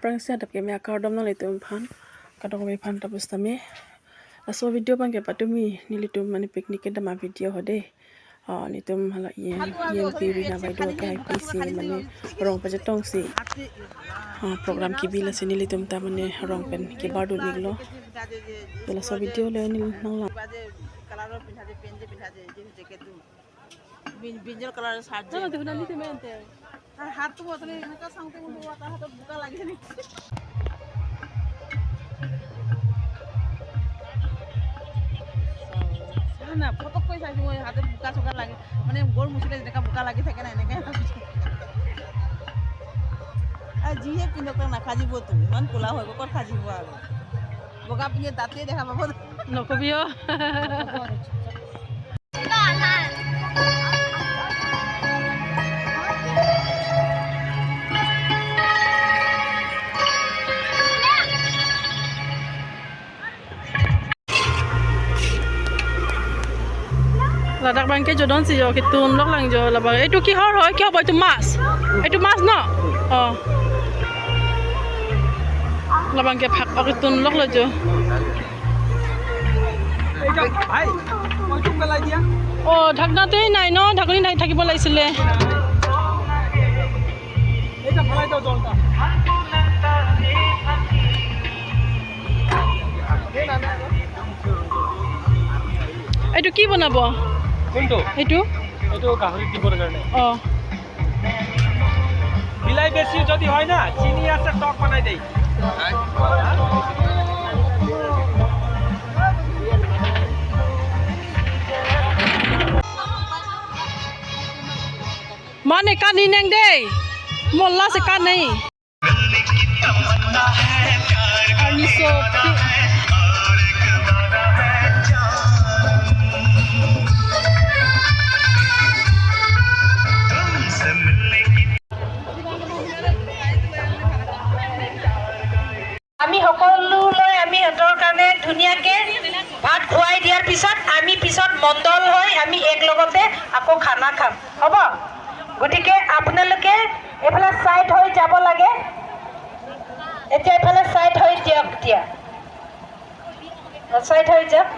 Kaprang si hadap ke me akar dom nang litum phan kadong me phan tapos tame aso video bang ke patumi nilitum mane picnic ke dama video hode nitum hala EMP Rina baido ke IPC mane rong pajetong si program ki bil ase nilitum ta mane rong pen ki bardu niglo tela so video le nil nang la কালাৰৰ পিন্ধা যে pant যে পিন্ধা যে জেকেটটো ব্ৰিঞ্জল কালাৰৰ shirt যে তাৰ হাতটো অথনি এনেকুৱা চাওঁতে মোৰ তাৰ হাতত বোকা লাগিছে নেকি। চা না ফটককৈ চাইছোঁ মই হাতত বোকা চোকা লাগে মানে গৰু মুচিলে যেনেকুৱা বোকা লাগি থাকে না এনেকৈ ভাবিছোঁ। আৰু যিহে পিন্ধক তাক নাখাজিবতো, ইমান ক'লা হৈ গ'ল, ক'ত খাজিব আৰু বগা পিন্ধে দাঁতেই দেখা পাব। নকবি অ। লাডাখ বাংকে যদন চি কি তুন লগ লাং জ লাবা এইটো কিহৰ হয় কি হ'ব এইটো মাছ, এইটো মাছ ন অ লাবাংকে ফাক তুন লগ লৈ য। অ ঢাকনাটোৱেই নাই ন, ঢাকনি নাই থাকিব লাগিছিলে। এইটো কি বনাব? কোনটো? এইটো এইটো গাহৰিত দিবৰ কাৰণে। অ বিলাহী বেছি যদি হয় না চিনি আছে টক বনাই দেই। মানে কানি নেং দেই মল্লা se কানি আমি সকলোলৈ আমি সিহঁতৰ কাৰণে ধুনীয়াকৈ ভাত খুৱাই দিয়াৰ পিছত আমি পিছত মণ্ডল হৈ আমি একলগতে আকৌ খানা খাম, হ'ব? গতিকে আপোনালোকে এইফালে চাইড হৈ যাব লাগে। এতিয়া এইফালে চাইড হৈ দিয়ক, এতিয়া চাইড হৈ যাওক।